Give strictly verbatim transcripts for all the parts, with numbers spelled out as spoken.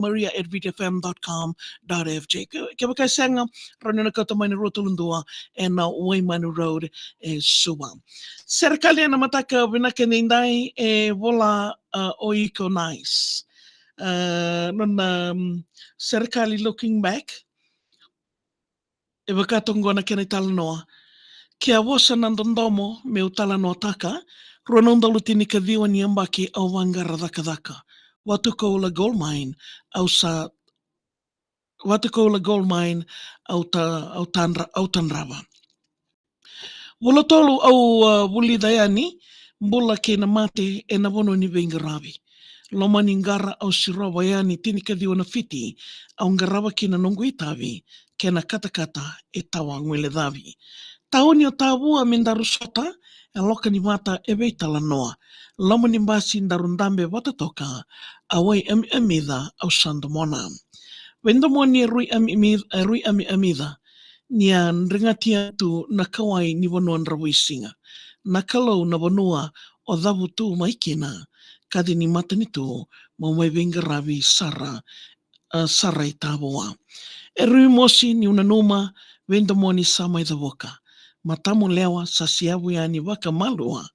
maria at vtfm dot com dot fj. Ke, kevaka e sega, rawa ni na kauta mai na rua tolu dua ena Waimanu Road e Suva. Serekali ena mataka vinaka edaidai e vola, a, o Econoise. A, nona, mm, serekali looking back. E vaka toka qo na kena italanoa. Ke a vosa na dodomo meu talanoataka, rua na udolu tinikaciwa ni yabaki au vaqara cakacaka. Watu Koula Gold Mine, au sa, Watu Koula Gold Mine, au ta, au tadra, au tadrava. Vula tolu au, a, vulica yani, bula kei na mate ena vanua ni veiqaravi. Loma ni qara au sirova yani tinikaciwa na fiti, au qarava kina noqu itavi, kena katakata e tawa guilecavi. Tauni o Tavua me daru sota, e loka ni vata e veitalanoa. Loma ni basi daru dabe vata toka, a wai amiamica au sa domona. Veidomoni e rui amiamica, e rui amiamica, ni a dregati tu na kawai ni vanua Dravuisiga. Na Kalou na vanua o cavutu mai kina, kaci ni matanitu, mo mai veiqaravi sara, a, sara i Tavua. E rui mosi niu nanuma, veidomoni sa mai cavuka. Matamu lewa sa siavu yani vakamalua,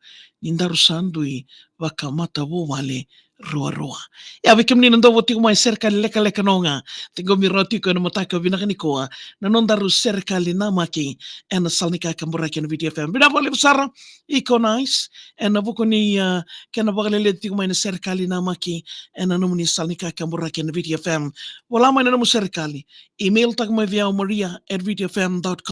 ni daru sa dui vakamatavuvale ruarua. Ia vei kemuni na dau vota tiko mai, serekali lekaleka noga, ciqomi rawa tiko ena mataka vinaka nikua na nodaru serekali namaki ena sala ni kakaburaki ena VTFM. Vinaka vakalevu sara Econoise ena vuku ni, a, kena vakaleleci tiko mai na serekali namaki ena nomuni sala ni kakaburaki ena VTFM. Vola mai na nomu serekali, email taka mai vei au, maria at vtfm dot com.